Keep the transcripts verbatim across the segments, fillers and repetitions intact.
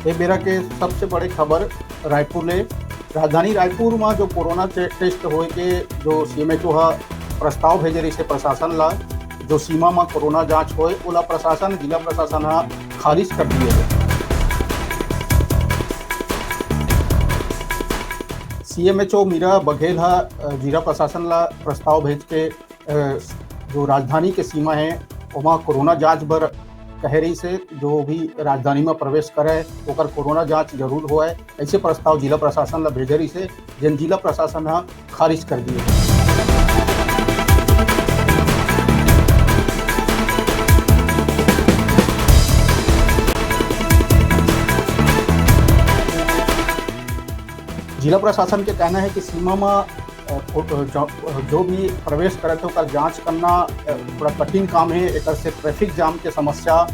ये बेरा के सबसे बड़े खबर रायपुर ले। राजधानी रायपुर में जो कोरोना टे-, टेस्ट होए के जो सीएमएचओ हा प्रस्ताव भेजे रहिसे प्रशासन ला, जो सीमा में कोरोना जांच होए, ओला प्रशासन, जिला प्रशासन हा खारिज कर दिए हे। सीएमएचओ मीरा बघेल हा, अ, जिला प्रशासन ला प्रस्ताव भेज के, अ, जो राजधानी के सीमा हे, ओमा कोरोना जांच बर कहे रहिसे, जो भी राजधानी में प्रवेश करे, ओकर कोरोना जांच जरूर होए, ऐसे प्रस्ताव जिला प्रशासन ला भेजे रहिसे, जेन जिला प्रशासन हा खारिज कर दिए। जिला प्रशासन के कहना हे कि सीमा में, अ, को-, अ, जो, जो भी प्रवेश करत हे, ओकर जांच करना, अ, थोड़ा कठिन काम हे। एकर से ट्रैफिक जाम के समस्या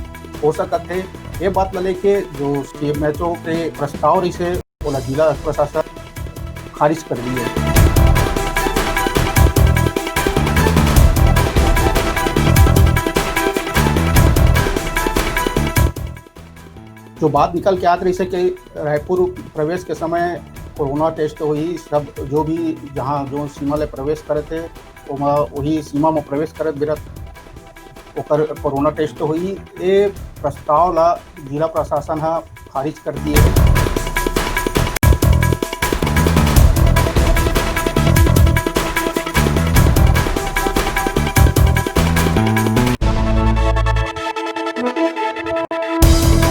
हो सकत हे। ये बात ल लेके जो सीएमएचओ के प्रस्ताव रहिसे, ओला जिला प्रशासन खारिज कर दिए। जो बात निकल के आत रहिसे कि रायपुर प्रवेश के समय कोरोना टेस्ट होही, सब जो भी जहां जो सीमा ले प्रवेश करत हे, ओमा वही सीमा में प्रवेश करत बेरा ओकर कोरोना टेस्ट होही। ए प्रस्ताव ला जिला प्रशासन हा खारिज कर दिए।